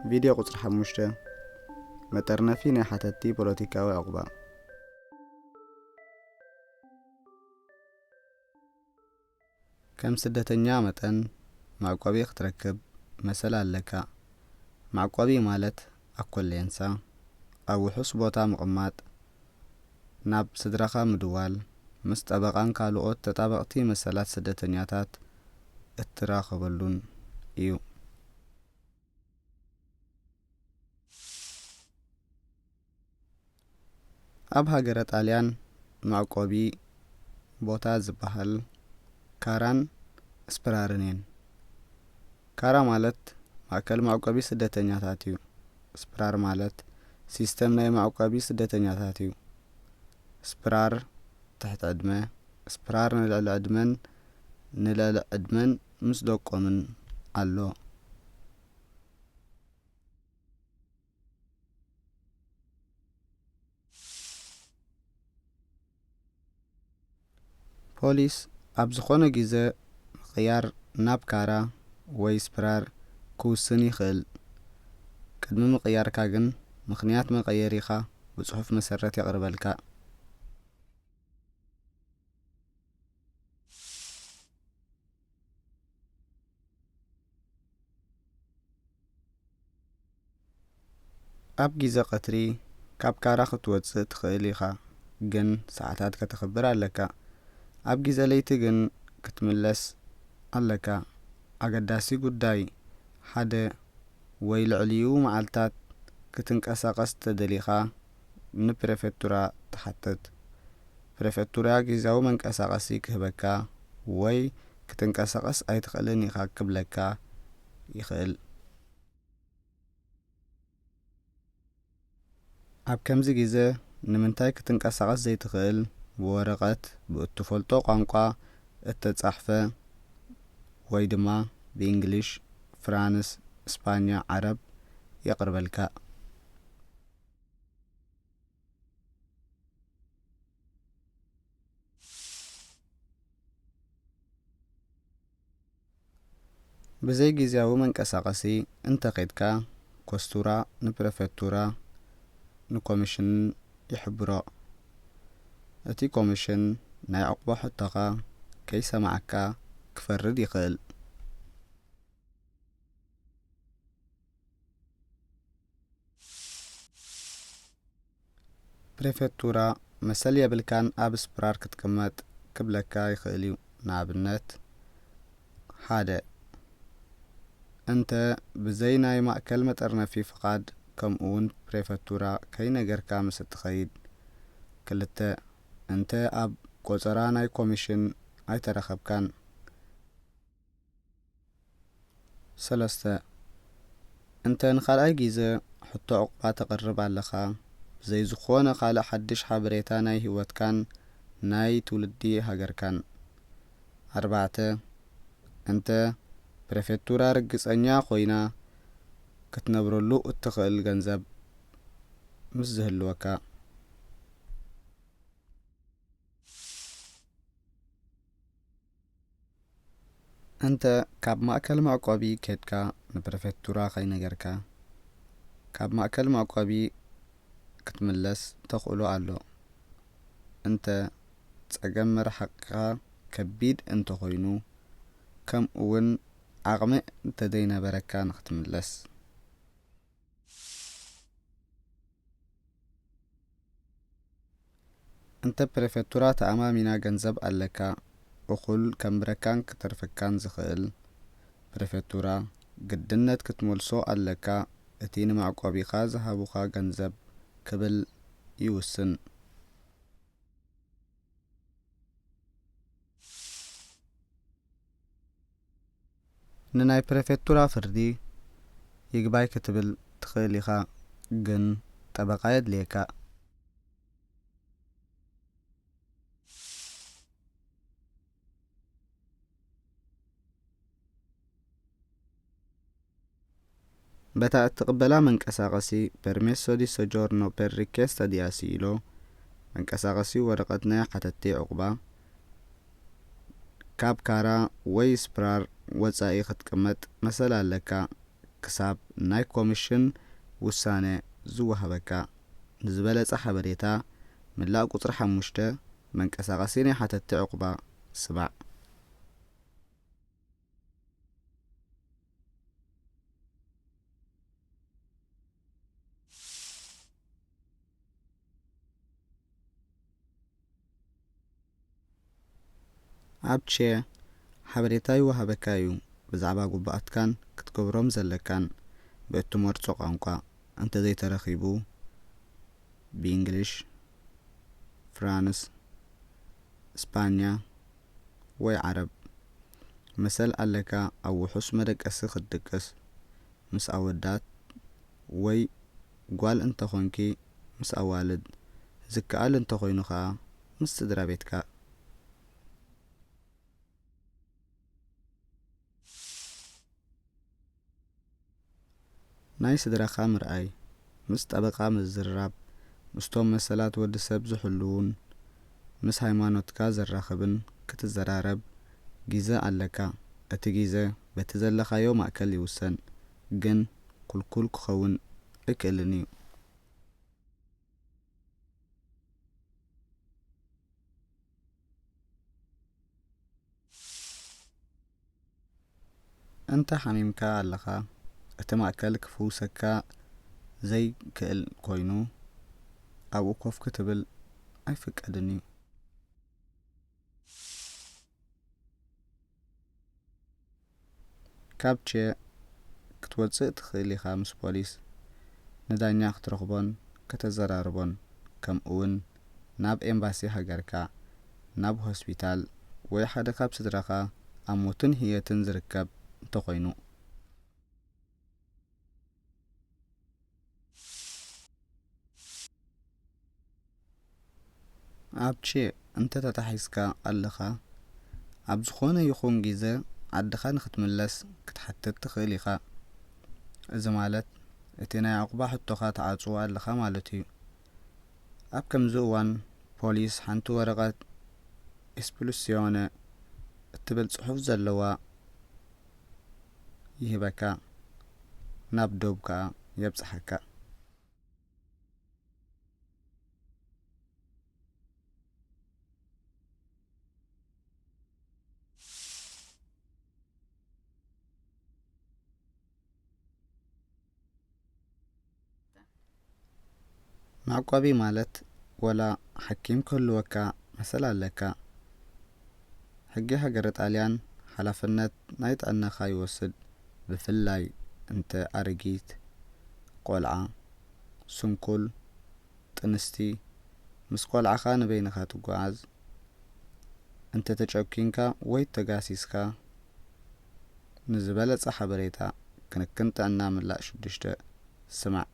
ቪድዮ ቁጽሪ ሓሙሽተ፣ መጠርነፊ ናይ ሓተቲ ፖለቲካዊ ዕቑባ። ከም ስደተኛ መጠን መዕቆቢ ክትረክብ መሰል ኣለካ። መዕቆቢ ማለት ኣኮሌንሳ፣ ኣብ ውሑስ ቦታ ምቕማጥ፣ ናብ ስድራኻ ምድዋል፣ ምስ ጠበቓን ካልኦት ተጣበቕቲ መሰላት ስደተኛታት እትራኸበሉን እዩ። ኣብ ሃገረ ጣልያን መዕቆቢ ቦታ ዝበሃል ካራን ስፕራርን እየን። ካራ ማለት ማእከል መዕቆቢ ስደተኛታት እዩ። ስፕራር ማለት ሲስተም ናይ መዕቆቢ ስደተኛታት እዩ። ስፕራር ትሕቲ ዕድመ፣ ስፕራር ንልዕሊ ዕድመን ንልዕሊ ዕድመን ምስ ደቆምን ኣሎ። ፖሊስ ኣብ ዝኾነ ግዜ ምቕያር ናብ ካራ ወይ ስፕራር ክውስን ይኽእል። ቅድሚ ምቕያርካ ግን ምኽንያት መቐየሪኻ ብጽሑፍ መሰረት የቕርበልካ። ኣብ ግዜ ቀትሪ ካብ ካራ ክትወጽእ ትኽእል ኢኻ፣ ግን ሰዓታት ከተኽብር ኣለካ። ኣብ ግዜ ለይቲ ግን ክትምለስ ኣለካ። ኣገዳሲ ጉዳይ፣ ሓደ ወይ ልዕሊኡ መዓልታት ክትንቀሳቐስ ተደሊኻ ንፕሬፌቱራ ትሓትት። ፕሬፌቱራ ግዝያዊ መንቀሳቐሲ ክህበካ ወይ ክትንቀሳቐስ ኣይትኽእልን ኢኻ ክብለካ ይኽእል። ኣብ ከምዚ ግዜ ንምንታይ ክትንቀሳቐስ ዘይትኽእል ብወረቐት ብእትፈልጦ ቋንቋ እተጻሕፈ ወይ ድማ ብእንግሊሽ፣ ፍራንስ፣ ስፓኛ፣ ዓረብ የቕርበልካ። ብዘይ ግዝያዊ መንቀሳቐሲ እንተ ኸድካ፣ ኮስቱራ ንፕረፈቱራ ንኮሚሽን ይሕብሮ። እቲ ኮሚሽን ናይ ዕቑባ ሕቶኻ ከይሰማዓካ ክፈርድ ይኽእል። ፕሬፌቱራ መሰል የብልካን ኣብ ስፕራር ክትቅመጥ ክብለካ ይኽእል እዩ። ንኣብነት፣ ሓደ፣ እንተ ብዘይ ናይ ማእከል መጠርነፊ ፍቓድ ከምኡውን ፕሬፈቱራ ከይነገርካ ምስ እትኸይድ። ክልተ፣ እንተ ኣብ ቆጸራ ናይ ኮሚሽን ኣይተረኸብካን። ሰለስተ፣ እንተ ንኻልኣይ ግዜ ሕቶ ዕቑባ ተቕርብ ኣለኻ፣ ብዘይ ዝኾነ ካልእ ሓድሽ ሓበሬታ ናይ ህይወትካን ናይ ትውልዲ ሃገርካን። ኣርባዕተ፣ እንተ ፕሬፌቱራ ርግጸኛ ኮይና ክትነብረሉ እትኽእል ገንዘብ ምስ ዝህልወካ። እንተ ካብ ማእከል መዕቆቢ ኬድካ ንፕሬፌቱራ ከይነገርካ፣ ካብ ማእከል መዕቆቢ ክትምለስ ተኽእሎ ኣሎ። እንተ ጸገም መርሓቕካ ከቢድ እንተኾይኑ፣ ከምኡውን ዓቕሚ እንተዘይነበረካ ንኽትምለስ። እንተ ፕሬፌቱራ ተኣማሚና ገንዘብ ኣለካ፣ እኹል ከንብረካን ክተርፈካን ዝኽእል ፕሬፌቱራ ግድነት ክትመልሶ ኣለካ፣ እቲ ንመዕቆቢኻ ዝሃቡኻ ገንዘብ ክብል ይውስን። ንናይ ፕሬፌቱራ ፍርዲ ይግባይ ክትብል ትኽእል ኢኻ፣ ግን ጠበቓ የድልየካ። በታ እትቕበላ መንቀሳቐሲ፣ permesso di soggiorno per richiesta di asilo፣ መንቀሳቐሲ ወረቐት ናይ ሓተቲ ዕቑባ፣ ካብ ካራ ወይ ስፕራር ወጻኢ ክትቅመጥ መሰል ኣለካ። ክሳብ ናይ ኮሚሽን ውሳነ ዝወሃበካ። ንዝበለጸ ሓበሬታ፣ ምላእ ቁጽሪ ሓሙሽተ፣ መንቀሳቐሲ ናይ ሓተትቲ ዕቑባ፣ ስማዕ። ኣብ ቼ ሓበሬታ ይወሃበካ እዩ ብዛዕባ ግቡኣትካን ክትገብሮም ዘለካን ብእትመርጾ ቋንቋ፣ እንተዘይተረኺቡ ብእንግሊሽ፣ ፍራንስ፣ ስፓኛ ወይ ዓረብ። መሰል ኣለካ ኣብ ውሑስ መደቀሲ ክትድቅስ፣ ምስ ኣወዳት ወይ ጓል እንተኾንኪ ምስ ኣዋልድ፣ ዝከኣል እንተኾይኑ ከኣ ምስ ስድራ ቤትካ። ናይ ስድራኻ ምርኣይ፣ ምስ ጠበቓ ምዝርራብ፣ ምስቶም መሰላት ወዲ ሰብ ዝሕልዉን ምስ ሃይማኖትካ ዘራኽብን ክትዘራረብ ግዜ ኣለካ። እቲ ግዜ በቲ ዘለኻዮ ማእከል ይውሰን፣ ግን ክልኩል ክኸውን ኣይክእልን እዩ። እንተ ሓሚምካ ኣለኻ፣ እቲ ማእከል ክፍውሰካ ዘይክእል ኮይኑ፣ ኣብኡ ኮፍ ክትብል ኣይፍቀድን እዩ። ካብ ቼ ክትወጽእ ትኽእል ኢኻ። ምስ ፖሊስ፣ ንዳኛ ክትረኽቦን ከተዘራርቦን፣ ከምኡውን ናብ ኤምባሲ ሃገርካ፣ ናብ ሆስፒታል፣ ወይ ሓደ ካብ ስድራኻ ኣብ ሞትን ህየትን ዝርከብ እንተኾይኑ። ኣብ ቼ እንተ ተታሒዝካ ኣለኻ፣ ኣብ ዝኾነ ይኹን ግዜ ዓድኻ ንኽትምለስ ክትሓትት ትኽእል ኢኻ። እዚ ማለት፣ እቲ ናይ ዑቕባ ሕቶኻ ትዓጽዎ ኣለኻ ማለት እዩ። ኣብ ከምዚ እዋን፣ ፖሊስ ሓንቲ ወረቐት ኤስፕሉሲዮነ እትብል ጽሑፍ ዘለዋ ይህበካ፣ ናብ ዶብ ከኣ የብጽሓካ። መዕቆቢ ማለት ወላ ሓኪም ክህልወካ መሰል ኣለካ። ሕጊ ሃገረ ጣልያን ሓላፍነት ናይ ጥዕናኻ ይወስድ፣ ብፍላይ እንተ ኣረጊት፣ ቆልዓ፣ ስንኩል፣ ጥንስቲ፣ ምስ ቆልዓኻ ንበይንኻ ትጓዓዝ፣ እንተ ተጨኪንካ ወይ ተጋሲስካ። ንዝበለጸ ሓበሬታ፣ ክንክን ጥዕና ምላእ ሽዱሽተ ስማዕ።